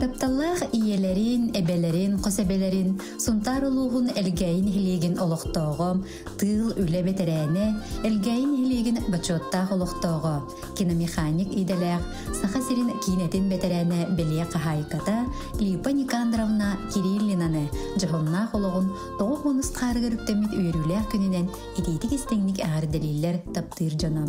Тапталлаах ийэлэрин, эбэлэрин, хос эбэлэрин Сунтаар улууһун Элгээйи нэһилиэгин олохтооҕо, тыыл үлэ бэтэрээнэ, Элгээйи нэһилиэгин бочуоттаах олохтооҕо, киномеханик идэлээх, Саха сирин киинэтин бэтэрээнэ бэлиэ хаһаайката Липа Никандровна Кириллинаны дьоһуннаах олоҕун 90 хаарыгар үктэммит үөрүүлээх күнүнэн итиитик-истиҥник эҕэрдэлииллэр таптыыр дьоно.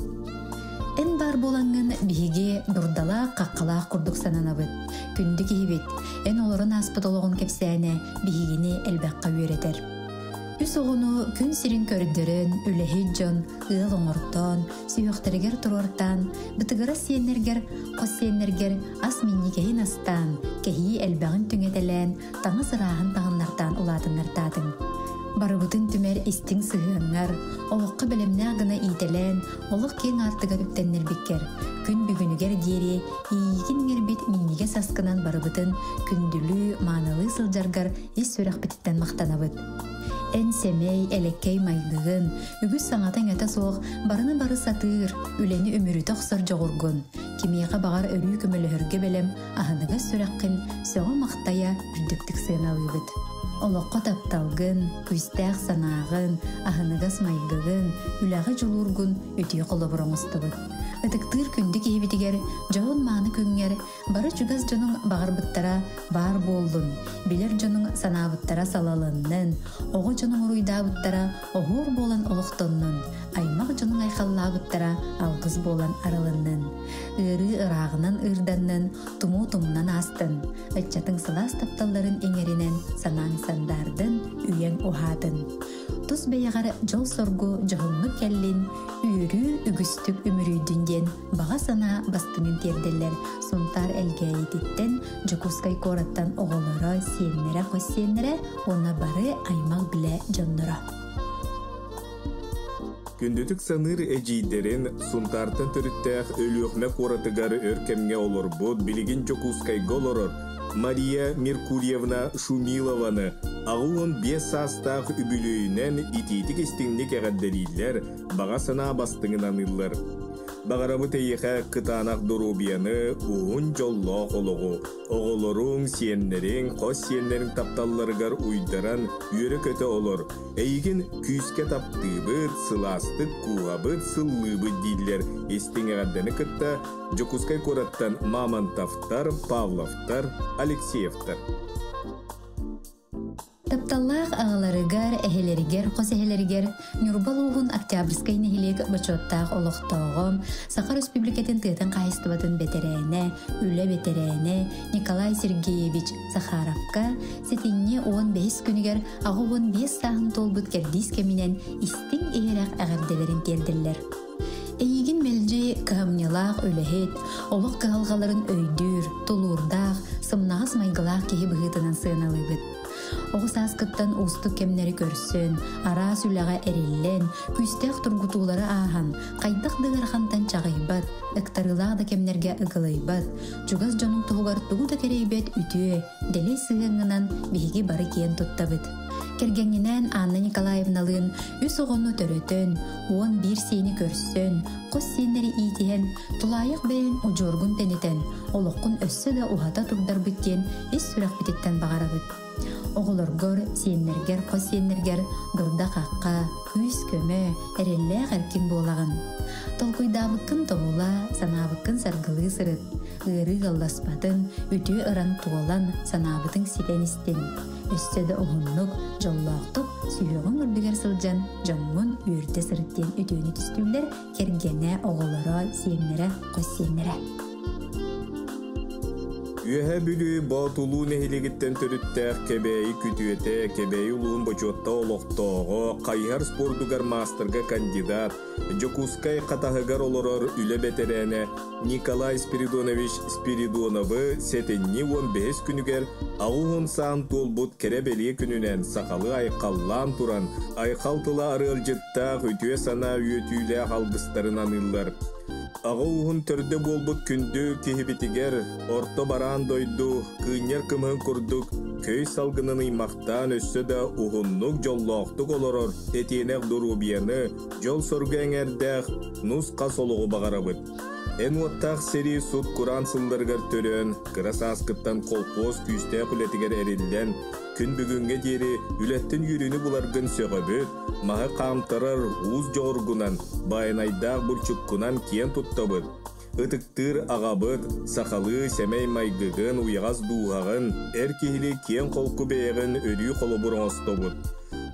Эн баар буолаҥҥын биһиги дурдалаах-хаххалаах курдук сананабыт. Күндү киһибит, эн олорон ааспыт олоҕун кэпсээнэ биһигини элбэххэ үөрэтэр. Үс оҕону күн сирин көрдөрөн, үлэһит дьон, ыал оҥортоон, сүһүөхтэригэр туруортаан, бытыгырас сиэннэргэр, хос сиэннэргэр ас минньигэһин астаан, кэһии элбэҕин түҥэтэлээн, таҥас ырааһын таҥыннартаан улаатыннартаатыҥ. Барыбытын түмэр истиҥ сыһыаҥҥар, олоххо бэлэмнээх гына иитэлээн, олох киэҥ аартыгар үктэннэрбиккэр, күн бүгүнүгэр диэри иэйиигин иҥэрбит минньигэс аскынан барыбытын күндүлүү, маанылыы сылдьаргар ис сүрэхпититтэн махтанабыт. Эн сэмэй, элэккэй майгыгын, үгүс саҥата-иҥэтэ суох барыны бары сатыыр, үлэни үмүрүтэ охсор дьоҕургун, кимиэхэ баҕар өрүү көмөлөһөргө бэлэм аһыныгас сүрэххин сөҕө-махтайа үрдүктүк сыаналыыбыт. Олоххо тапталгын, күүстээх санааҕын, аһыныгас майгыгын, үлэҕэ дьулуургун үтүө холобур оҥостобут. Ытыктыыр күндү киһибитигэр дьоһун-мааны күҥҥэр бары чугас дьонуҥ баҕарбыттара баар буоллун, билэр дьонуҥ санаабыттара салалыннын, оҕо дьонуҥ уруйдаабыттара оһуор буолан олохтоннун, аймах дьонуҥ айхаллаабыттара алгыс буолан арылыннын. Ыарыы ырааҕынан ыырданнын, тумуу тумнан аастын, ыччатыҥ сылаас тапталларын иҥэринэн санааҥ сандаардын, үйэҥ уһаатын. Тус бэйэҕэр дьол-соргу дьоһуннук кэллин, үөрүү үгүстүк үмүрүйдүн диэн баҕа санаа бастыҥын тиэрдэллэр Сунтаар Элгээйититтэн, Дьокуускай куораттан оҕолоро, сиэннэрэ, хос сиэннэрэ уонна бары аймах-билэ дьонноро. Күндүтүк саныыр эдьиийдэрин Сунтаартан төрүттээх Өлүөхүмэ куоратыгар өр кэмҥэ олорбут, билигин Дьокуускайга олорор Мария Меркурьевна Шумилованы 85 саастаах үбүлүөйүнэн итиитик-истиҥник эҕэрдэлииллэр, баҕа санаа бастыҥын аныыллар. Баҕарабыт эйиэхэ кытаанах доруобуйаны, уһун дьоллоох олоҕу, Оҕолоруҥ, сиэннэриҥ, хос сиэннэриҥ тапталларыгар уйдаран, үөрэ-көтө олор. Эйигин күүскэ таптыыбыт, сылаастык кууһабыт, сыллыыбыт дииллэр истиҥ эҕэрдэни кытта Дьокуускай куораттан Мамонтовтар, Павловтар, Алексеевтар. Тапталлаах аҕаларыгар, эһэлэригэр, хос эһэлэригэр Ньурба улууһун Октябрьскай нэһилиэк бочуоттаах олохтооҕо, Саха Өрөспүүбүлүкэтин тыатын хаһаайыстыбатын бэтэрээнэ, үлэ бэтэрээнэ Николай Сергеевич Захаровка сэтинньи 15 күнүгэр 85 сааһын туолбут кэрдиис кэминэн истиҥ иһирэх эҕэрдэлэрин тиэрдэллэр. Эйигин мэлдьи кыһамньылаах үлэһит, олох кыһалҕаларын өйдүүр, тулуурдаах, сымнаҕас майгылаах киһи быһыытынан сыаналыыбыт. Оҕо сааскыттан уустук кэмнэри көрсөн, араас үлэҕэ эриллэн, күүстээх тургутуулары ааһан, хайдах да ыарахантан чаҕыйбат, ыктарыылаах да кэмнэргэ ыгылыйбат, чугас дьонуҥ туһугар тугу да кэрэйбэт үтүө, дэлэй сыһыаҥҥынан биһиги бары киэн туттабыт. Кэргэҥҥинээн Анна Николаевналыын үс оҕону төрөтөн, 11 сиэни көрсөн, хос сиэннэри иитиһэн, тулаайах бэйэҥ удьуоргун тэнитэн, олоххун өссө да уһата турдарбыт диэн ис сүрэхпититтэн баҕарабыт. Оҕолоргор, сиэннэргэр, хос сиэннэргэр дурда-хахха, күүс-көмө, эрэллээх эркин буолаҕын. Толкуйдаабыккын тобула, санаабыккын саргылыы сырыт. Ыарыы ыалласпатын, үтүө ыран туолан, санаабытыҥ ситэн истин. Өссө да уһуннук, дьоллоохтук сүһүөҕүҥ үрдүгэр сылдьан дьоҥҥун үөрдэ сырыт диэн үтүөнү түстүүллэр кэргэнэ, оҕолоро, сиэннэрэ, хос сиэннэрэ. Үөһээ Бүлүү Боотулуу нэһилиэгиттэн төрүттээх Кэбээйи күтүөтэ, Кэбээйи улууһун бочуоттаах олохтооҕо, хайыһар спордугар маастарга кандидат, Дьокуускай Хатаһыгар олорор үлэ бэтэрээнэ Николай Спиридонович Спиридоновы сэтинньи 15 күнүгэр 80 саан туолбут кэрэ-бэлиэ күнүнэн сахалыы айхаллаан туран, айхал тыла арыалдьыттаах үтүө санаа үөтүүлээх алгыстарын аныыллар. Аҕа ууһун төрдө буолбут күндү киһибитигэр орто бараан дойду кыынньар кымыһын курдук көй салгынын ыймахтаан өссө да уһуннук дьоллоохтук олорор тэтиэнэх доруобуйаны, дьол-соргу эҥэрдээх нус-хас олоҕу баҕарабыт. Эн уоттаах сэрии сут-кураан сылларыгар төрөөн, кыра сааскыттан колхуос күүстээх үлэтигэр эриллэн, күн бүгүҥҥэ диэри үлэттэн үөрүүнү буларгын сөҕөбүт, маһы хаамтарар уус дьоҕургунан, баайынайдаах булчуккунан киэн туттабыт. Ытыктыыр аҕабыт, сахалыы сэмэй майгыгын, уйаҕас дууһаҕын, эр киһилии киэҥ-холку бэйэҕин өрүү холобур оҥостобут.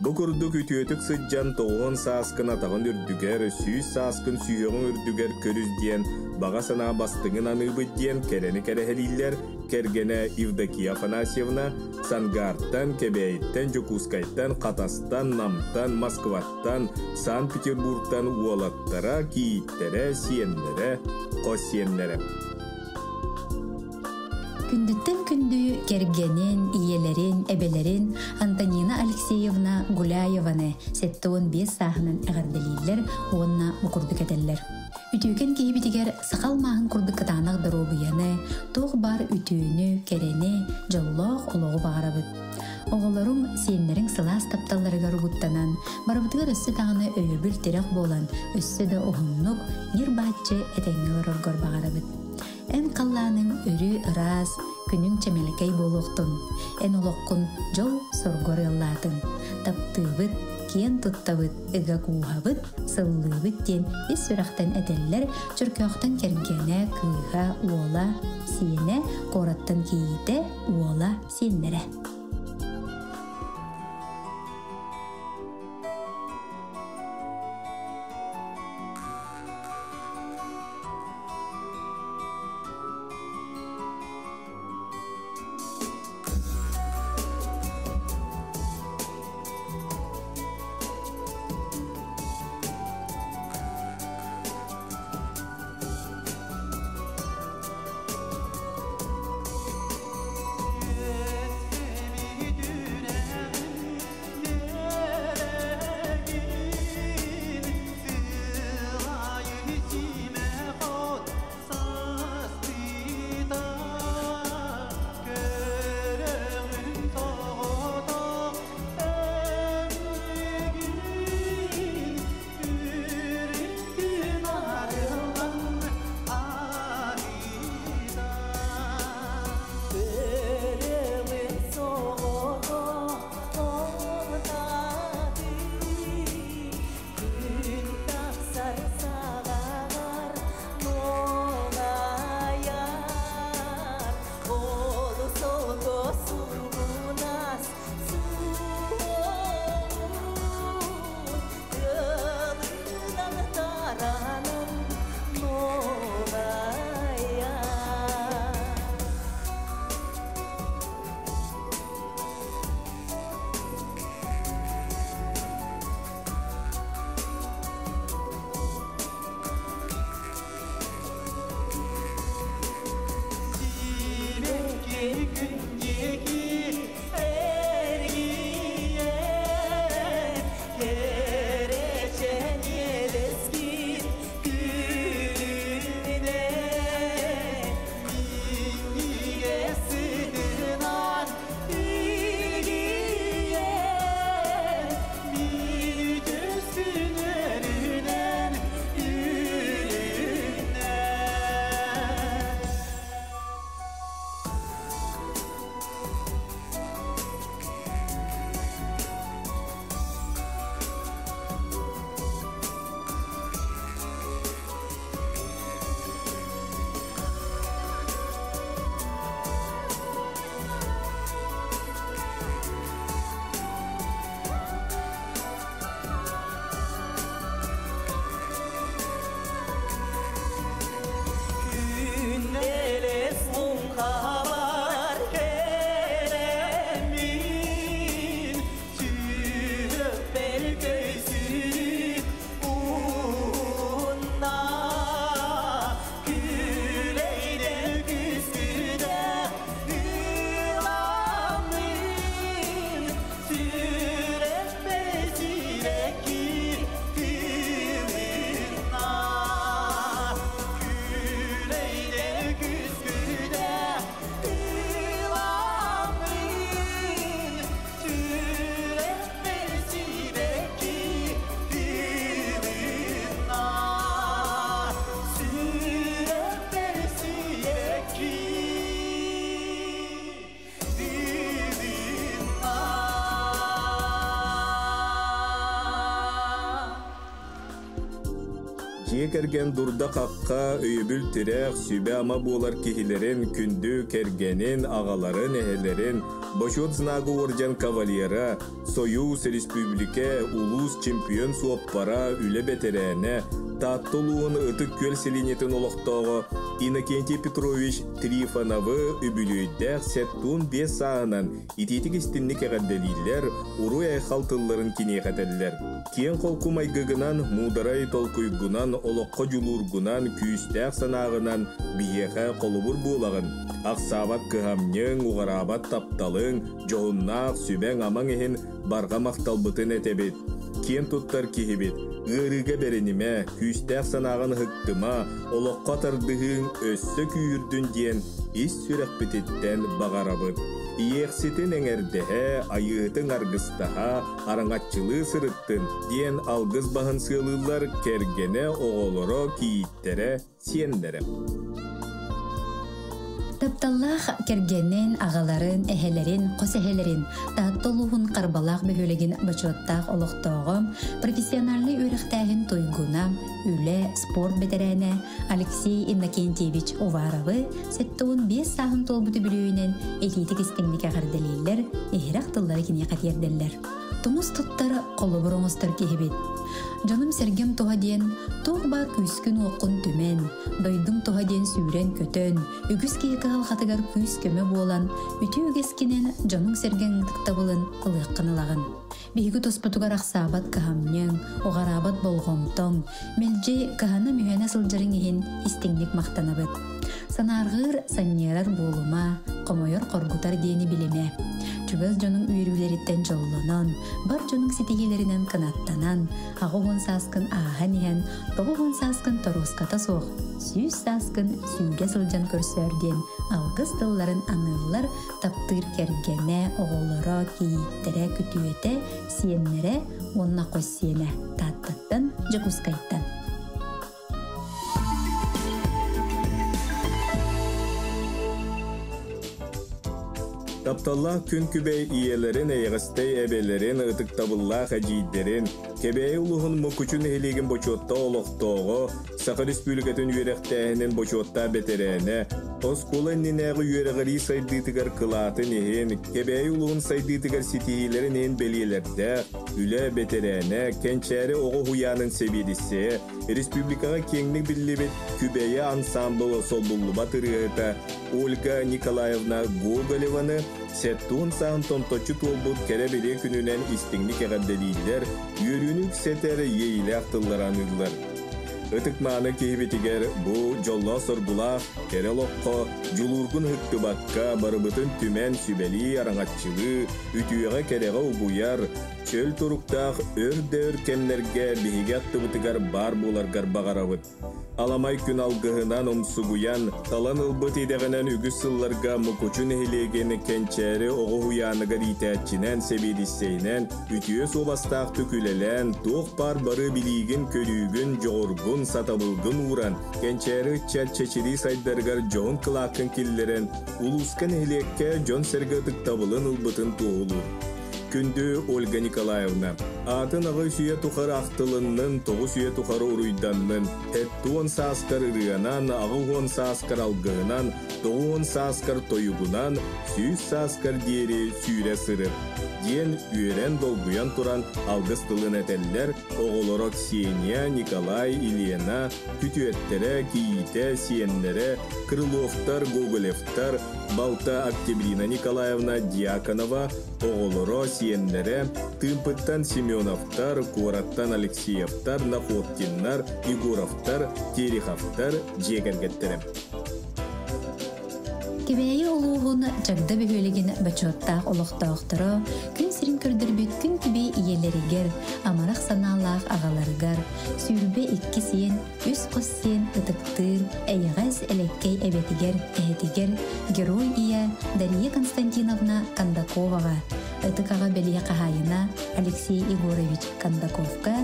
Бу курдук үтүөтүк сылдьан тоҕуһун сааскын атаҕын үрдүгэр, сүүс сааскын сүһүөҕүҥ үрдүгэр көрүс диэн баҕа санаа бастыҥын аныыбыт диэн кэрэни кэрэһэлииллэр кэргэнэ Евдокия Афанасьевна Сангаартан, Кэбээйиттэн, Дьокуускайтан, Хатастан, Намтан, Москваттан, Санкт-Петербургтан уолаттара, кийииттэрэ, сиэннэрэ, хос сиэннэрэ. Күндүттэн күндү кэргэнин, ийэлэрин, эбэлэрин Антонина Алексеевна Гуляеваны 75 сааһынан эҕэрдэлииллэр уонна бу курдук этэллэр. Үтүөкэн киһибитигэр сахал мааһын курдук кытаанах доруобуйаны, туох баар үтүөнү, кэрэни, дьоллоох олоҕу баҕарабыт. Оҕолоруҥ, сиэннэриҥ сылаас тапталларыгар угуттанан, барыбытыгар өссө даҕаны өйөбүл-тирэх буолан, өссө да уһуннук, ньир-бааччы этэҥҥэ олороргор баҕарабыт. Эн халлааныҥ өрүү ыраас, күнүҥ чэмэлкэй буолуохтун. Эн олоххун дьол-соргу арыаллаатын. Таптыыбыт, киэн туттабыт, ыга кууһабыт, сыллыыбыт диэн ис сүрэхтэн этэллэр Чөркөөхтөн кэргэнэ, кыыһа, уола, сиэнэ, куораттан кийиитэ, уола, сиэннэрэ. Дьиэ кэргэн дурда-хахха, өйөбүл-тирэх, сүбэ-ама буолар киһилэрин, күндү кэргэнин, аҕаларын, эһэлэрин, Бочуот знага уордьан кавалера, Сойуус, республика, улуус чемпион суоппара, үлэ бэтэрээнэ, Таатта улууһун Ытык Күөл сэлиэнньэтин олохтооҕо Иннокентий Петрович Трифоновы үбүлүөйдээх 75 сааһынан итиитик истинник эҕэрдэлииллэр, уруй-айхал тылларын киниэхэ этэллэр. Киэҥ холку майгыгынан, муударай толкуйгунан, олоххо дьулуургунан, күүстээх санааҕынан биһиэхэ холобур буолаҕын. Ахсаабат кыһамньыҥ, уҕараабат тапталыҥ, дьоһуннаах сүбэҥ-амаҥ иһин барҕа махталбытын этэбит. Киэн туттар киһибит, ыарыыга бэринимэ, күүстээх санааҕын ыһыктыма, олоххо тардыһыыҥ өссө күүһүрдүн диэн ис сүрэхпититтэн баҕарабыт. Иэхситин эҥэрдэһэ, айыытыҥ аргыстаһа, араҥаччылыы сырыттын диэн алгыс баһын сыалыыллар кэргэнэ, оҕолоро, кийииттэрэ, сиэннэрэ. Тапталлаах кэргэнин, аҕаларын, эһэлэрин, хос эһэлэрин Таатта улууһун Харбалаах бөһүөлэгин бочуоттаах олохтооҕо, профессиональнай үөрэхтээһин туйгуна, үлэ, спорт бэтэрээнэ Алексей Иннокентьевич Уваровы 75 сааһын туолбут үбүлүөйүнэн итиитик истиҥник эҕэрдэлииллэр, иһирэх тыллары киниэхэ тиэрдэллэр. Тумус туттар холобур оҥостор киһибит. Дьонум-сэргэм туһа диэн туох баар күүскүн-уоххун түмэн, дойдум туһа диэн сүүрэн-көтөн, үгүс киһи кыһалҕатыгар күүс-көмө буолан, үтүө үгэскинэн дьонуҥ-сэргэҥ ытыктабылын ылыаххын ылаҕын. Биһиги туспутугар ахсаабат кыһамньыҥ, уҕараабат болҕомтоҥ, мэлдьи кыһана-мүһэнэ сылдьарыҥ иһин истиҥник махтанабыт. Санаарҕыыр, санньыарар буолума, хомойор-хоргутар диэни билимэ. Чугас дьонуҥ үөрүүлэриттэн дьоллонон, бар дьонуҥ ситиһиилэринэн кынаттанан, 80 сааскын ааһан иһэн, 90 сааскын торуоската суох, 100 сааскын сүүрэ сылдьан көрсөөр диэн алгыс тылларын аныыллар таптыыр кэргэнэ, оҕолоро, кийииттэрэ, күтүөтэ, сиэннэрэ уонна хос сиэнэ Тааттаттан, Дьокуускайтан. Тапталлаах күн күбэй ийэлэрин, эйэҕэстэй эбэлэрин, ытыктабыллаах эдьиийдэрин, Кэбээйи улууһун Мукучу нэһилиэгин бочуоттаах олохтооҕо, Саха Республикатын үөрэхтээһинин бочуоттаах бэтэрээнэ, оскуола иннинээҕи үөрэҕирии сайдыытыгар кылаатын иһин, Кэбээйи улууһун сайдыытыгар ситиһиилэрин иһин бэлиэлэрдээх, үлэ бэтэрээнэ, Кэнчээри оҕо уһуйаанын сэбиэдиссэйэ, республикаҕа киэҥник биллибит Күбэйэ ансаамбыл солбуллубат ырыаһыта Ольга Николаевна Гоголеваны 70 сааһын томточчу туолбут кэрэ-бэлиэ күнүнэн истиҥник эҕэрдэлииллэр, үөрүүнү үксэтэр иэйиилээх тыллары аныыллар. Ытык-мааны киһибитигэр бу дьоллоох-соргулаах кэрэ олоххо дьулуургун ыһыктыбакка барыбытын түмэн сүбэлии, араҥаччылыы, үтүөҕэ-кэрэҕэ угуйар, чөл туруктаах өр да өр кэмнэргэ биһиги аттыбытыгар баар буоларгар баҕарабыт. Аламай күн алгыһынан умсугуйан, талан ылбыт идэҕинэн үгүс сылларга Мукучу нэһилиэгин Кэнчээри оҕо уһуйааныгар иитээччинэн, сэбиэдиссэйинэн үтүө суобастаахтык үлэлээн, туох баар бары билиигин-көрүүгүн, дьоҕургун, сатабылгын ууран, Кэнчээри ыччат чэчирии сайдарыгар дьоһун кылааккын киллэрэн, улууска нэһилиэккэ дьон-сэргэ ытыктабылын ылбытын туоһулуур. Күндү Ольга Николаевна, аатын аҕыс үйэ тухары ахтылыннын, 9 үйэ тухары уруйданнын, 70 сааскар ырыанан, 80 сааскар алгыһынан, 90 сааскар тойугунан, 100 сааскар диэри сүүрэ сырыт, диэн үөрэн долгуйан туран алгыс тылын этэллэр оҕолоро Ксения, Николай, Елена, күтүөттэрэ, кийиитэ, сиэннэрэ, Крыловтар, Гоголевтар, балта Октябрина Николаевна Дьяконова, оҕолоро, сиэннэрэ, Тыымпыттан Семеновтар, куораттан Алексеевтар, Находкиннар, Егоровтар, Тереховтар дьиэ кэргэттэрэ. Кэбээйи улууһун Чагда бөһүөлэгин бочуоттаах олохтоохторо күн сирин көрдөрбүт күн күбэй ийэлэригэр, амарах санаалаах аҕаларыгар, 22 сиэн, үс хос сиэн ытыктыыр, эйэҕэс элэккэй эбэтигэр, эһэтигэр Герой ийэ Дария Константиновна Кондаковаҕа, ытык аҕа бэлиэ хаһаайына Алексей Егорович Кондаковка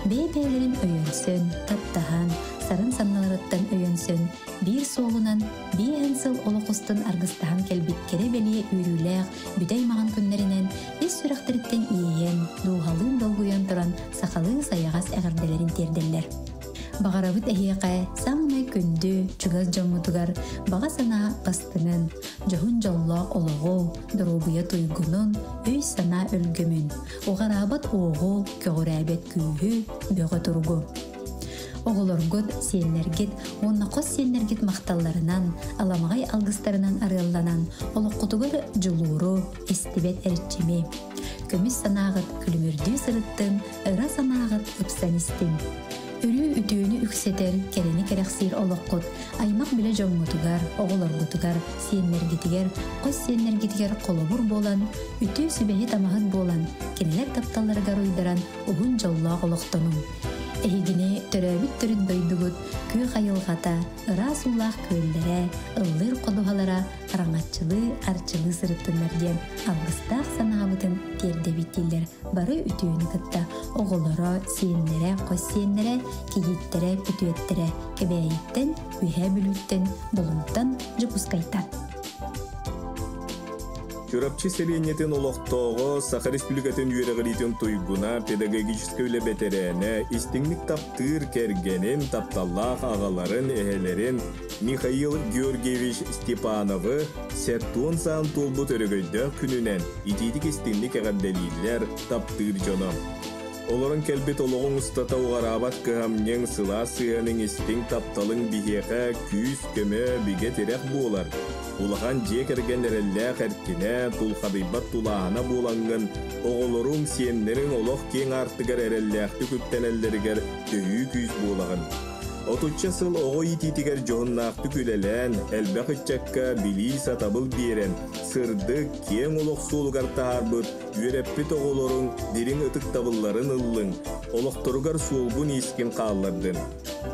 бэйэ-бэйэлэрин өйөнсөн, таптаһан, сарын санналарыттан өйөнсөн, биир суолунан биэһэн сыл олох устун аргыстаһан кэлбит кэрэ-бэлиэ үөрүүлээх бүтэй маҕан күннэринэн ис сүрэхтэриттэн иэйэн, дууһалыын долгуйан туран сахалыы сайаҕас эҕэрдэлэрин тиэрдэллэр. Баҕарабыт эһиэхэ саамай күндү, чугас дьоммутугар баҕа санаа бастыҥын, дьоһун дьоллоох олоҕу, доруобуйа туйгунун, өй-санаа өлгөмүн, уҕараабат уоҕу, көҕүрээбэт күүһү, бөҕө туругу. Оҕолоргут, сиэннэргит уонна хос сиэннэргит махталларынан, аламаҕай алгыстарынан арыалланан, олоххутугар дьулууру, истибэт эрчими, көмүс санааҕыт күлүмүрдүү сырыттын, ыра санааҕыт ыпсан истин. Өрүү үтүөнү үксэтэр, кэрэни кэрэхсиир олоххут аймах билэ дьоҥҥутугар, оҕолоргутугар, сиэннэргитигэр, хос сиэннэргитигэр холобур буолан, үтүө сүбэһит-амаһыт буолан, кинилэр тапталларыгар уйдаран уһун дьоллоох олохтонуҥ. Эһигини төрөөбүт төрүт дойдугут күөх айылҕата, ыраас уулаах күөллэрэ, ыллыыр ходуһалара араҥаччылыы, арчылыы сырыттыннар диэн алгыстаах санаабытын тиэрдэбит дииллэр бары үтүөнү кытта оҕолоро, сиэннэрэ, хос сиэннэрэ, кийииттэрэ, күтүөттэрэ Кэбээйиттэн, Үөһээ Бүлүүттэн, Булуҥтан, Дьокуускайтан. Чурапчы сэлиэнньэтин олохтооҕо, Саха Республикатын үөрэҕириитин туйгуна, педагогическай үлэ бэтэрээнэ, истиҥник таптыыр кэргэнин, тапталлаах аҕаларын, эһэлэрин Михаил Георгиевич Степановы 70 саан туолбут өрөгөйдөөх күнүнэн итиитик-истиҥник эҕэрдэлииллэр, таптыыр дьоно. Олорон кэлбит олоҕуҥ устата уҕараабат кыһамньыҥ, сылаас сыһыаныҥ, истиҥ тапталыҥ биһиэхэ күүс-көмө, бигэ тирэх буолар. Улахан дьиэ кэргэн эрэллээх эркинэ, тулхадыйбат тулааһына буолаҥҥын, оҕолоруҥ, сиэннэриҥ олох киэҥ аартыгар эрэллээхтик үктэнэллэригэр төһүү күүс буолаҕын. Отучча сыл оҕо иитиитигэр дьоһуннаахтык үлэлээн, элбэх ыччакка билии-сатабыл биэрэн, сырдык, киэҥ олох суолугар таһаарбыт Үөрэппит оҕолоруҥ дириҥ ытыктабылларын ыллыҥ, олохторугар суолгун-иискин хааллардын.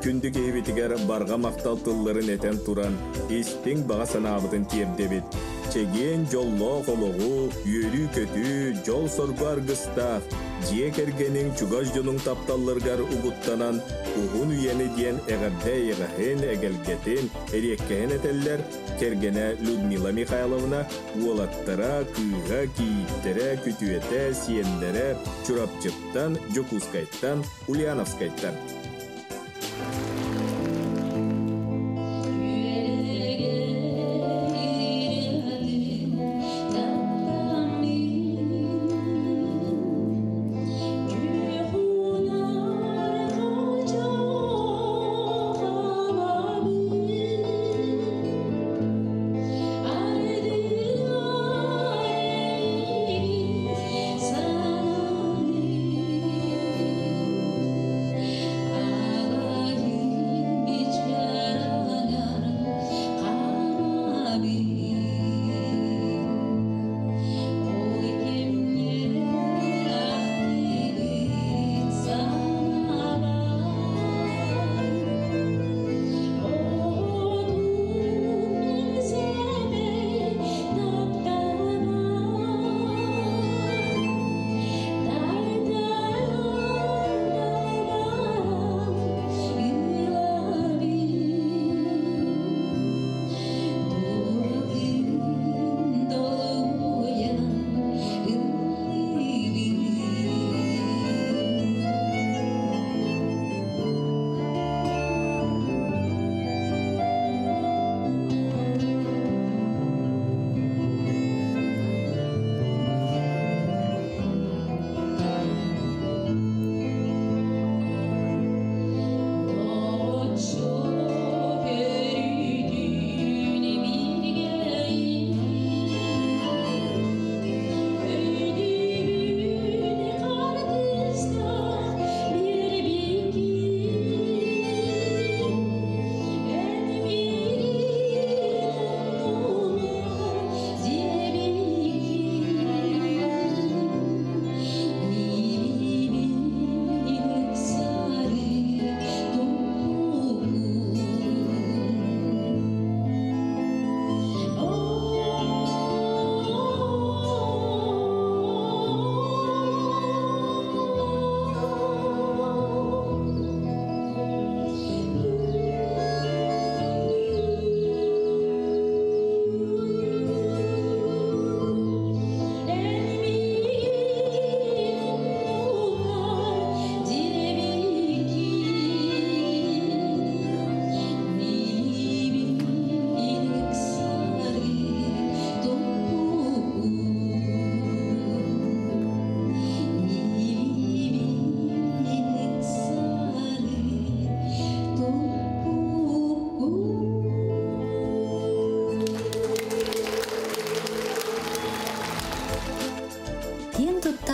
Күндү киһибитигэр барҕа махтал тылларын этэн туран, истиҥ баҕа санаабытын тиэрдэбит. Чэгиэн дьоллоох олоҕу, үөрүү-көтүү, дьол-соргу аргыстаах, дьиэ кэргэниҥ чугас дьонуҥ тапталларыгар угуттанан, уһун үйэни диэн эҕэрдэ эйэҕэһин, эгэлгэтин, эриэккэһин этэллэр, Кэргэнэ Людмила Михайловна уолаттара, кыыһа, кийииттэрэ, күтүөтэ, сиэннэрэ Чурапчыттан, Дьокуускайтан, Ульяновскайтан.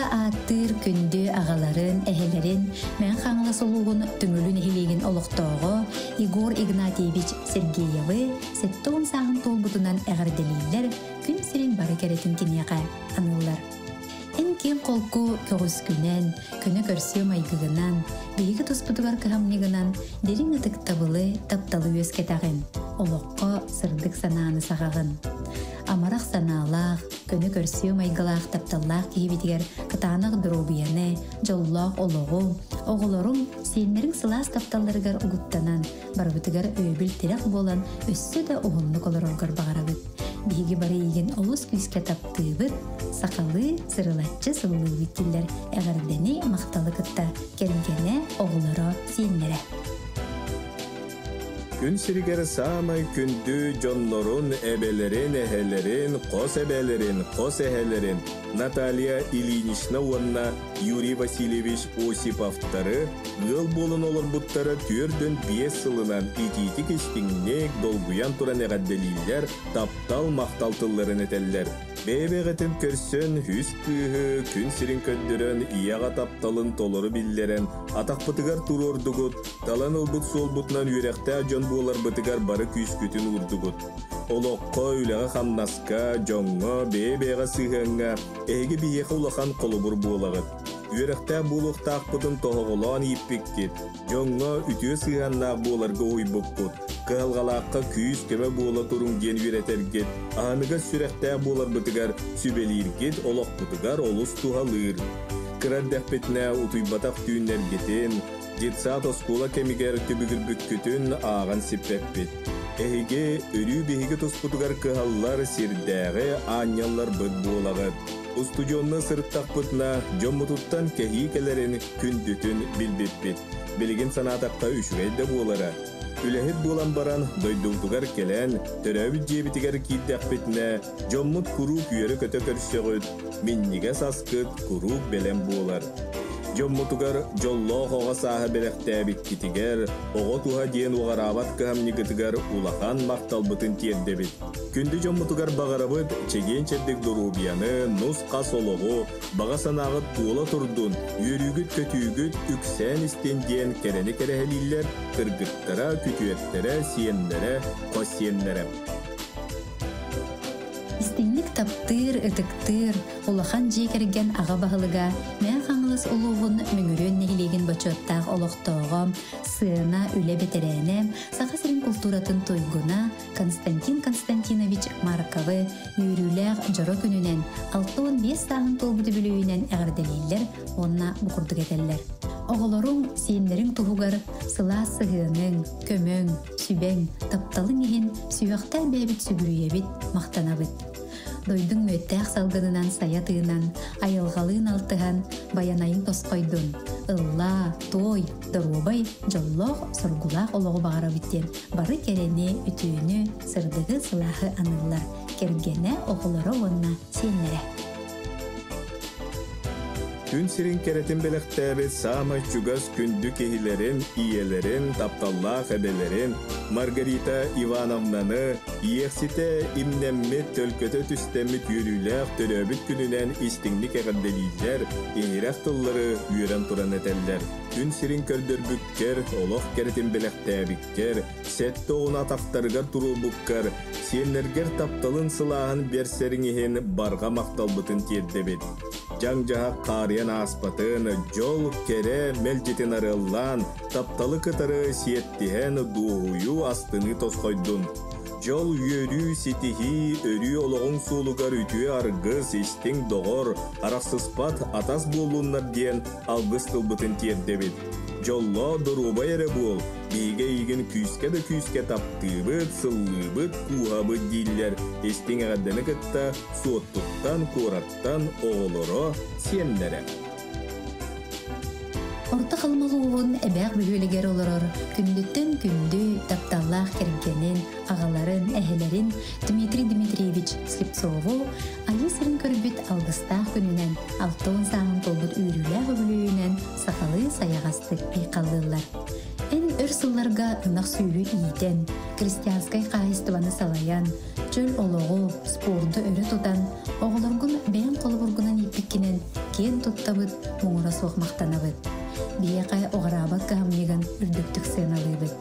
Ааттыыр күндү аҕаларын, эһэлэрин Мэҥэ Хаҥалас улууһун Төҥүлү нэһилиэгин олохтооҕо Егор Игнатьевич Сергеевы 70 сааһын туолбутунан эҕэрдэлииллэр, күн сирин бары кэрэтин киниэхэ аныыллар. Эн киэҥ холку көҕүскүнэн, көнө көрсүө майгыгынан, биһиги туспутугар кыһамньыгынан дириҥ ытыктабылы, тапталы үөскэтэҕин, олоххо сырдык санааны саҕаҕын. Амарах санаалаах, көнө көрсүө майгылаах тапталлаах киһибитигэр кытаанах доруобуйаны, дьоллоох олоҕу, оҕолоруҥ, сиэннэриҥ сылаас тапталларыгар угуттанан, барыбытыгар өйөбүл-тирэх буолан өссө да уһуннук олороргор баҕарабыт. Биһиги бары эйигин олус күүскэ таптыыбыт, сахалыы сырылаччы сыллыыбыт дииллэр эҕэрдэни, махталы кытта кэргэнэ, оҕолоро, сиэннэрэ. Күн сиригэр саамай күндү дьоннорун, эбэлэрин, эһэлэрин, хос эбэлэрин, хос эһэлэрин Наталья Ильинична уонна Юрий Васильевич Осиповтары ыал буолан олорбуттара 45 сылынан итиитик истиҥник долгуйан туран эҕэрдэлииллэр, таптал, махтал тылларын этэллэр. Бэйэ-бэйэҕитин көрсөн, үс кыыһы күн сирин көрдөрөн, ийэҕэ тапталын толору биллэрэн, атахпытыгар туруордугут, талан ылбыт суолбутунан үөрэхтээх дьон буоларбытыгар бары күүскүтүн уурдугут. Олоххо, үлэҕэ-хамнаска, дьоҥҥо, бэйэ-бэйэҕэ сыһыаҥҥа эһиги биһиэхэ улахан холобур буолаҕыт. Үөрэхтээх буолуохтаахпытын тоһоҕолоон ииппиккит, дьоҥҥо үтүө сыһыаннаах буоларга уһуйбуккут, кыһалҕалаахха күүс-көмө буола туруҥ диэн үөрэтэргит, аһыныгас сүрэхтээх буоларбытыгар сүбэлииргит олохпутугар олус туһалыыр. Кыра эрдэхпитинэ утуйбатах түүннэргитин, детсад оскуола кэмигэр түбүгүрбүккүтүн ааҕан сиппэппит. Эһиги өрүү биһиги туспутугар кыһаллар сирдээҕи аанньалларбыт буолаҕыт. Устудьуонна сырыттахпытына дьоммутуттан кэһии кэлэрин күндүтүн билбиппит. Билигин санаатахха үчүгэй да буолара. Үлэһит буолан баран дойдубутугар кэлэн, төрөөбүт дьиэбитигэр киирдэхпитинэ, дьоммут куруук үөрэ-көтө көрсөҕүт, минньигэс аскыт куруук бэлэм буолар. Дьоммутугар дьоллоох оҕо сааһа бэлэхтээбиккитигэр, оҕо туһа диэн уҕараабат кыһамньыгытыгар улахан махталбытын тиэрдэбит. Күндү дьоммутугар баҕарабыт чэгиэн-чэбдик доруобуйаны, нус-хас олоҕу, баҕа санааҕыт туола турдун, үөрүүгүт-көтүүгүт үксээн истин диэн кэрэни кэрэһэлииллэр кыргыттара, күтүөттэрэ, сиэннэрэ, хос сиэннэрэ. Истиҥник таптыыр, ытыктыыр, улахан дьиэ кэргэн аҕа баһылыга Мэҥэ Хаҥалас улууһун Мөҥүрүөн нэһилиэгин бочуоттаах олохтооҕо, сыана, үлэ бэтэрээнэ, Саха сирин култууратын туйгуна Константин Константинович Марковы үөрүүлээх дьоро күнүнэн 65 сааһын туолбут үбүлүөйүнэн эҕэрдэлииллэр уонна бу курдук этэллэр. Оҕолоруҥ, сиэннэриҥ туһугар сылаас сыһыаныҥ, көмөҥ, сүбэҥ, тапталыҥ иһин сүһүөхтээх бэйэбит сүгүрүйэбит, махтанабыт. Дойдуҥ мүөттээх салгынынан сайа тыынан, айылҕалыын алтыһан, байанайыҥ тосхойдун. Ыллаа, туой, доруобай, дьоллоох, соргулаах олоҕу баҕарабыт диэн бары кэрэни, үтүөнү, сырдыгы, сылааһы аныыллар кэргэнэ, оҕолоро уонна сиэннэрэ. Күн сирин кэрэтин бэлэхтээбит саамай чугас күндү киһилэрин, ийэлэрин, тапталлаах эбэлэрин Маргарита Ивановнаны иэхситэ имнэммит, төлкөтө түстэммит үөрүүлээх төрөөбүт күнүнэн истиҥник эҕэрдэлииллэр, иһирэх тыллары үөрэн туран этэллэр. Күн сирин көрдөрбүккэр, олох кэрэтин бэлэхтээбиккэр, сэттэ оҕону атахтарыгар туруорбуккар, сиэннэргэр тапталын сылааһын бэрсэриҥ иһин барҕа махталбытын тиэрдэбит. Дьаҥ-дьаһах хаарыйан ааспатын, дьол, кэрэ мэлдьитин арыаллаан, тапталы кытары сиэттиһэн дуоһуйуу, астыныы тосхойдун. Дьол, үөрүү, ситиһии, өрүү олоҕуҥ суолугар үтүө аргыс, истиҥ доҕор, арахсыспат атас буоллуннар диэн алгыс тылбытын тиэрдэбит. Дьоллоо, доруобай эрэ буол, биһиги эйигин күүскэ да күүскэ таптыыбыт, сыллыыбыт, кууһабыт дииллэр истиҥ эҕэрдэни кытта Суоттуттан, куораттан оҕолоро, сиэннэрэ. Орто Халыма улууһун Эбээх бөһүөлэгэр олорор күндүттэн күндү, тапталлаах кэргэнин, аҕаларын, эһэлэрин Дмитрий Дмитриевич Слепцову Айыы сирин көрбүт алгыстаах күнүнэн, 60 сааһын туолбут үөрүүлээх үбүлүөйүнэн сахалыы сайаҕастык айхаллыыллар. Эн өр сылларга ынах сүөһү иитэн, крестьянскай хаһаайыстыбаны салайан, чөл олоҕу, спорду өрө тутан, оҕолоргун бэйэҥ холобургунан ииппиккинэн киэн туттабыт, муҥура суох махтанабыт. Биһиэхэ уҕараабат кыһамньыгын үрдүктүк сыаналыыбыт.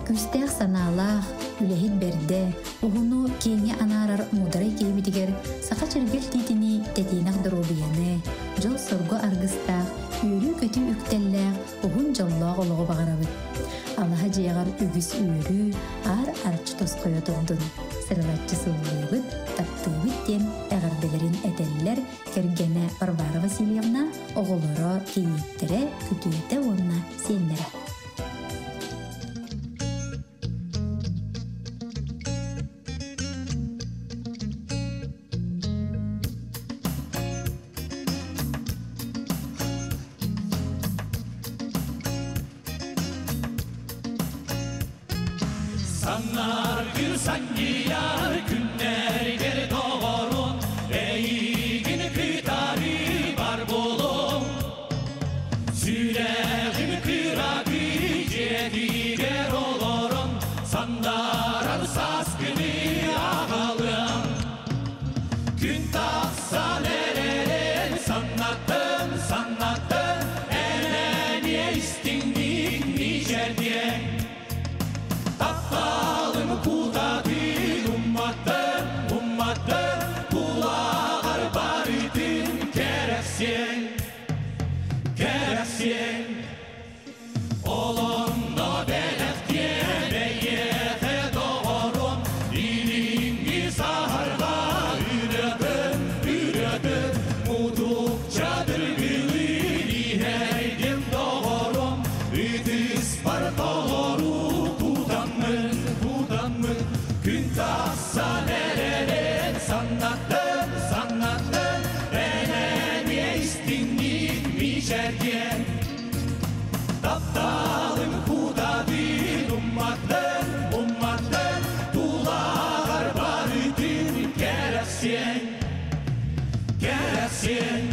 Күүстээх санаалаах, үлэһит бэрдэ, уһуну киэҥи анаарар муударай киһибитигэр саха чиргэл тиитинии тэтиэнэх доруобуйаны, дьол-соргу аргыстаах, үөрүү-көтүү үктэллээх, уһун дьоллоох олоҕу баҕарабыт. Алаһа дьиэҕэр үгүс үөрүү, аар арчы тосхойо турдун. Сырылаччы сыллыыбыт, таптыыбыт диэн эҕэрдэлэрин этэллэр кэргэнэ Варвара Васильевна, оҕолоро, кийииттэрэ, күтүөтэ уонна сиэннэрэ. Саннар күн санньыйар күннэргэр доҕорун эйигин кытары бар буолуҥ Сүрэҕим кыракый дьиэтигэр олорон сандарар сааскыны аҕалыам Күн тахсан эрэрин саннатын, саннатын эн эмиэ истиҥник мичээрдиэҥ Тапталым кутатын умматын, умматын тулаҕар барытын кэрэхсиэҥ, кэрэхсиэҥ Олонно бэлэхтиэ бэйиэхэ доҕорум илиҥҥи саһарҕа үрэтин, үрэтин мутукча дыргылыыр иһэргин доҕорум ытыспар толору тутаммын, тутаммын күн тахсан эрэрин саннатын, саннатын эн эмиэ истиҥник мичээрдиэҥ Тапталым кутатын умматын, умматын тулаҕар барытын кэрэхсиэҥ, кэрэхсиэҥ.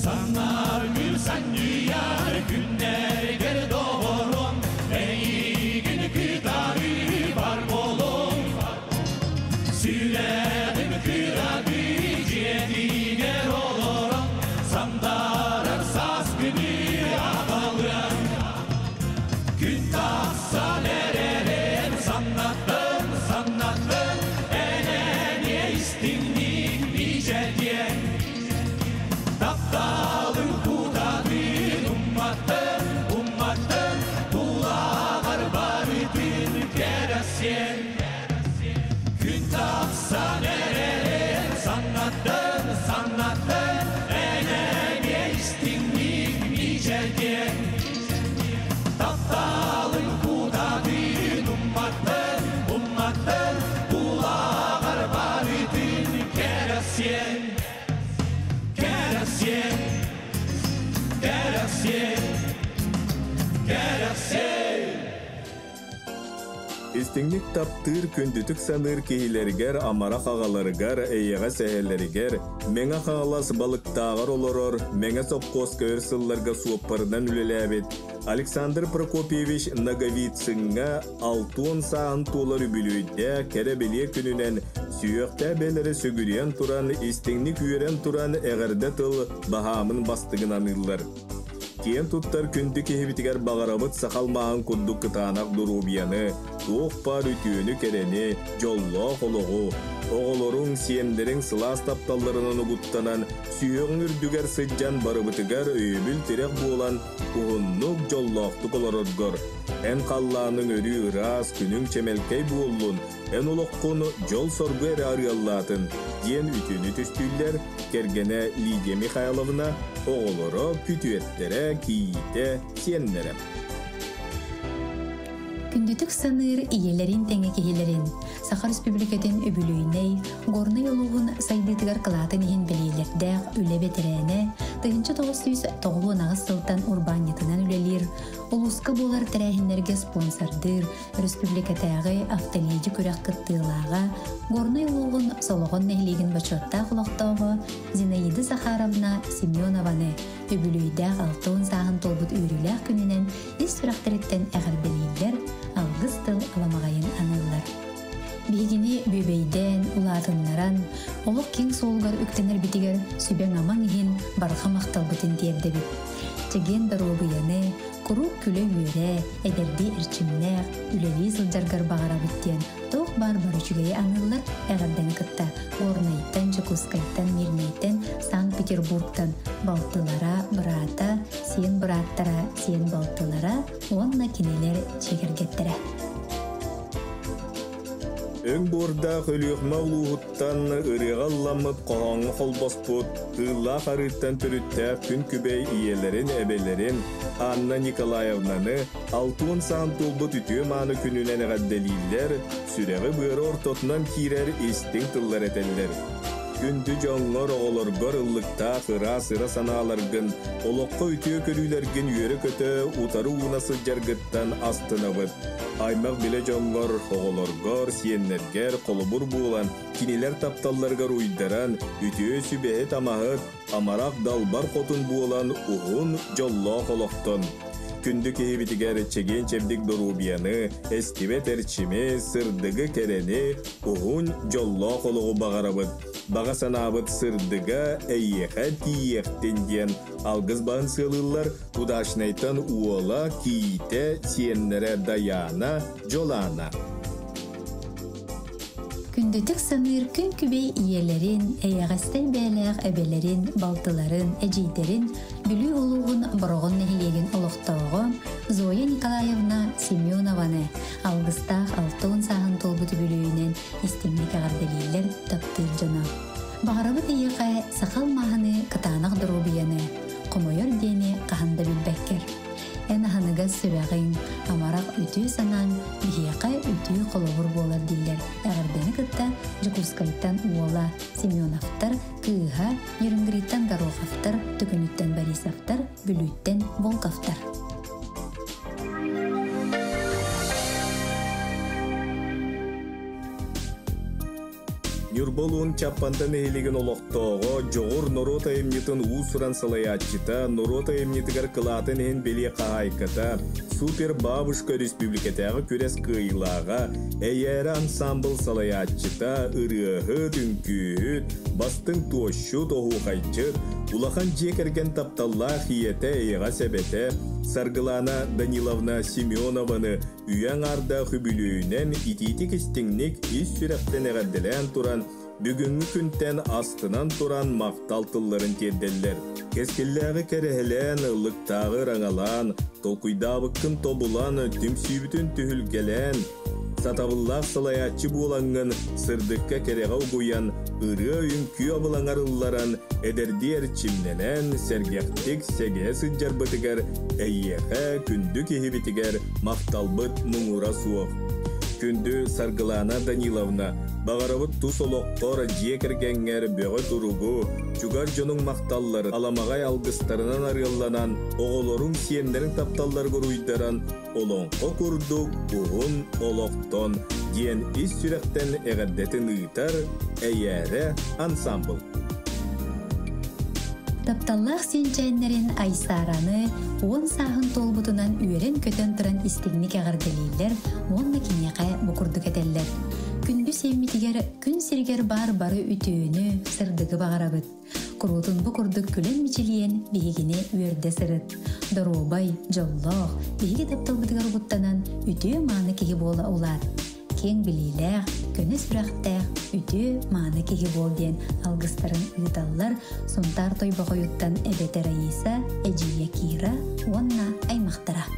Санар гүл санньыйар күннэргэр доҕорум эйигин кытары бар буолуҥ Сүрэҕим кыракый дьиэтигэр олорон сандарар саас күнү аҕалыаҥ Күн тахсан эрэрин саннатын, саннатын эн эмиэ истиҥник мичээрдиэҥ Тапталым кутатын умматын, умматын тулаҕар барытын кэрэхсиэҥ Күн тахсан эрэрин саннатын, саннатын эн эмиэ истиҥник мичээрдиэҥ Тапталым кутатын умматын, умматын тулаҕар барытын кэрэхсиэҥ Кэрэхсиэҥ, кэрэхсиэҥ, кэрэхсиэҥ. Истиҥник таптыыр, күндүтүк саныыр киһилэригэр, амарах аҕаларыгар, эйэҕэс эһэлэригэр, Мэҥэ Хаҥалас Балыктааҕар олорор, Мэҥэ сопхуоска өр сылларга суоппарынан үлэлээбит Александр Прокопьевич Ноговицыҥҥа 60 сааһын туолар үбүлүөйдээх кэрэ-бэлиэ күнүнэн сүһүөхтээх бэйэлэрэ сүгүрүйэн туран, истиҥник үөрэн туран эҕэрдэ тыл баһаамын бастыгын аныыллар. Киэн туттар күндү киһибитигэр баҕарабыт саха алмааһын курдук кытаанах доруобуйаны, туох баар үтүөнү-кэрэни, дьоллоох олоҕу, оҕолоруҥ, сиэннэриҥ сылаас тапталларынан угуттанан, сүһүөҕүҥ үрдүгэр сылдьан барыбытыгар өйөбүл-тирэх буолан, уһуннук, дьоллоохтук олороргор, эн халлааныҥ өрүү ыраас, күнүҥ чэмэлкэй буоллун, эн олоххун дьол-соргу эрэ арыаллаатын, диэн үтүөнү түстүүллэр кэргэнэ Лидия Михайловна, оҕолоро, күтүөттэрэ, кийиитэ, сиэннэрэ. Күндү Күндүтүк саныыр ийэлэрин тэҥэ киһилэрин, Саха Республикатын үбүлүөйнэй Горнай улууһун сайдыытыгар кылаатын иһин бэлиэлэрдээх үлэ бэтэрээнэ, 1998 сылтан урбаанньытынан үлэлиир, улууска буолар тэрээһиннэргэ спонсордыыр, республикатааҕы автоледи күрэх кыттыылааҕа, Горнай улууһун Солоҕон нэһилиэгин бочуоттаах олохтооҕо Зинаида Захаровна Семенованы үбүлүөйдээх 60 сааһын туолбут үөрүүлээх күнүнэн ис сүрэхтэриттэн эҕэрдэлииллэр, алгыс тыл аламаҕайын аныыллар. Биһигини бүөбэйдээн, улаатыннаран, олох киэҥ суолугар үктэнэрбитигэр сүбэҥ-амаҥ иһин барҕа махталбытын тиэрдэбит. Чэгиэн доруобуйаны, куруук күлэ-үөрэ, эдэрдии эрчимнээх, үлэлии сылдьаргар баҕарабыт диэн туох баар бары үчүгэйи аныыллар эҕэрдэни кытта Горнайтан, Дьокуускайтан, Мирнэйтэн, Санкт-Петербургтан балтылара, быраата, сиэн бырааттара, сиэн балтылара уонна кинилэр дьиэ кэргэттэрэ. Өҥ буордаах Өлүөхүмэ улууһуттан ырыаҕа ылламмыт хоһооҥҥо холбоспут Кыыллаах арыыттан төрүттээх күн күбэй ийэлэрин, эбэлэрин Анна Николаевнаны 60 саан туолбут үтүө-мааны күнүнэн эҕэрдэлииллэр, сүрэҕи-быары ортотунан киирэр истиҥ тыллар этэллэр. Күндү дьоҥҥор, оҕолоргор ыллыктаах ыраас ыра санааларгын, олоххо үтүө көрүүлэргин үөрэ-көтө утары ууна сылдьаргыттан астынабыт. Аймах-билэ дьоҥҥор, оҕолоргор, сиэннэргэр холобур буолан, кинилэр тапталларыгар уйдаран, үтүө сүбэһит-амаһыт, амарах далбар хотун буолан уһун, дьоллоох олохтон. Күндү киһибитигэр чэгиэн-чэбдик доруобуйаны, эстибэт эрчими, сырдыгы-кэрэни, уһун, дьоллоох олоҕу баҕарабыт. Баҕа санаабыт сырдыга эйиэхэ тиийиэхтин диэн алгыс баһын сыалыыллар Удачнайтан уола, кийиитэ, сиэннэрэ Дайаана, Дьолаана. Күндүтүк саныыр күн күбэй ийэлэрин, эйэҕэстэй бэйэлээх эбэлэрин, балтыларын, эдьиийдэрин Бүлүү улууһун Бороҕон нэһилиэгин олохтооҕо Зоя Николаевна Семенованы алгыстаах 60 сааһын туолбут үбүлүөйүнэн истиҥник эҕэрдэлииллэр таптыыр дьоно. Баҕарабыт эйиэхэ саха алмааһыны кытаанах доруобуйаны, хомойор диэни хаһан да билбэккэр. Эн аһыныгас сүрэҕиҥ, амарах үтүө санааҥ биһиэхэ үтүө холобур буолар дииллэр эҕэрдэни кытта Дьокуускайтан уола Семеновтар, кыыһа Нерюнгриттан Гороховтар, Төкүнүттэн Борисовтар, Бүлүүттэн Волковтар. Ньурба улууһун Чаппанда нэһилиэгин олохтооҕо, Дьоҕур норуот айымньытын уус-уран салайааччыта, норуот айымньытыгар кылаатын иһин бэлиэ хаһаайката, Супер бабушка республикатааҕы күрэс кыайыылааҕа, Эйээрэ ансаамбыл салайааччыта, ырыаһыт, үҥкүүһүт, бастыҥ туосчут, оһуохайдьыт, улахан дьиэ кэргэн тапталлаах ийэтэ, эйэҕэс эбэтэ Саргылаана Даниловна Семенованы Үйэ аҥаардаах үбүлүөйүнэн итиитик-истиҥник ис сүрэхтэн эҕэрдэлээн туран, бүгүҥҥү күнтэн астынан туран махтал тылларын тиэрдэллэр. Кэскиллээҕи кэрэһэлээн, ыллыктааҕы ыраҥалаан, толкуйдаабыккын тобулан, түмсүүбүтүн түһүлгэлээн, сатабыллаах салайааччы буолаҥҥын сырдыкка-кэрэҕэ угуйан, ырыа-үҥкүү абылаҥар ылларан, эдэрдии эрчимнэнэн, сэргэхтик сэгэһэ сылдьарбытыгар эйиэхэ, күндү киһибитигэр махталбыт муҥура суох. Күндү Саргылаана Даниловна, баҕарабыт тус олоххор, дьиэ кэргэҥҥэр бөҕө туругу, чугас дьонуҥ махталларын, аламаҕай алгыстарынан арыалланан, оҕолоруҥ, сиэннэриҥ тапталларыгар уйдаран, олоҥхо курдук уһун олохтон диэн ис сүрэхтэн эҕэрдэтин ыытар Эйээрэ ансамбл. Тапталлаах сиэнчээннэрин Айсаараны 10 сааһын туолбутунан үөрэн-көтөн туран истиҥник эҕэрдэлииллэр уонна киниэхэ бу курдук этэллэр. Күндү сиэммитигэр күн сиригэр баар бары үтүөнү, сырдыгы баҕарабыт. Куруутун бу курдук күлэн мичилийэн биһигини үөрдэ сырыт. Доруобай, дьоллоох, биһиги тапталбытыгар угуттанан үтүө-мааны киһи буола улаат. Киэҥ билиилээх, көнө сүрэхтээх, үтүө-мааны киһи буол диэн алгыстарын ыыталлар Сунтаар Тойбохойуттан эбэтэ Раиса, эдьиийэ Кира уонна аймахтара.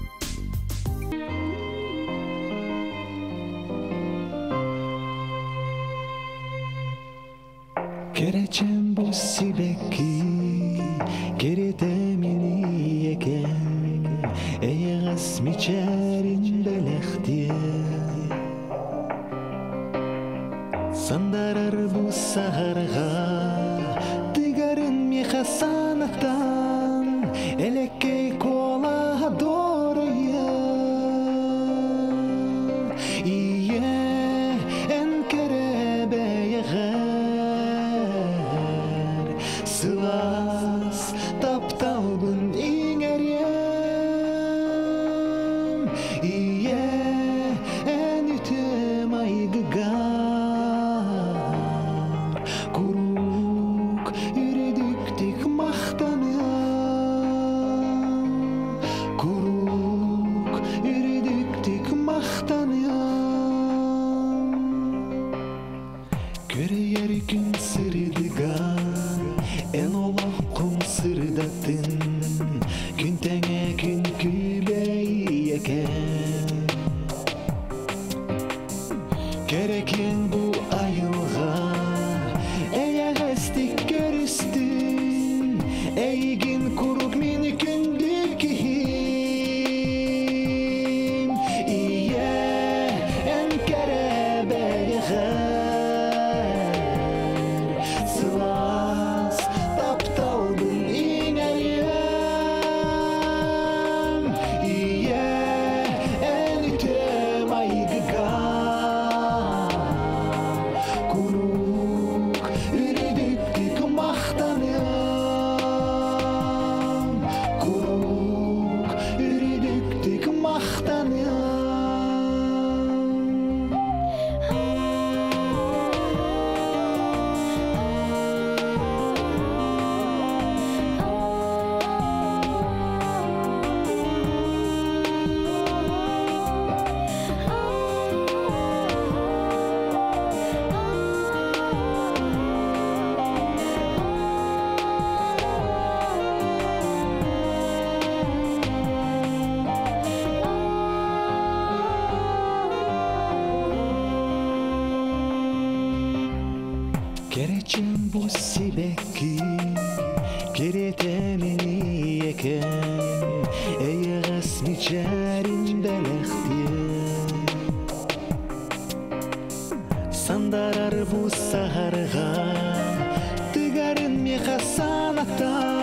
Кэрэчэм бу сибэкки, кэрэтэ мин ийэкэм, эйэҕэс мичээрин бэлэхтиэ. Сандарар бу саһарга, Тыгарын меха санатан, Элеккей кола доройа. Ие эн кэрэ бэйэҕэр, Сылаас тапталбын иҥэриэм. Ие эн үтүө майгыгар, Куруук үрдүктүк махтаныам. Куруук үрдүктүк махтаныам. Көрөйөр күн сырдыга, эн олоххун сырдаттын, Күн тэҥэ күн күбэйэкэ. Кэрэкин бу айылҕа, эйэҕэстик көрүстүн, Эйигин куруук мин күндү киһим. Ийэ эн кэрэ бэйэҕэр, Сылаас тапталбын иҥэриэм. Ийэ эн үтүө майгыгар, Куруук үрдүктүк махтаныам. Куруук үрдүктүк махтаныам. Кэрчим бу сибэкки, кирэтэмини экен, Эйэҕэс мичээрин бэлэхтиэ. Сандарар бу саһарга, Тыгарын меха санатан,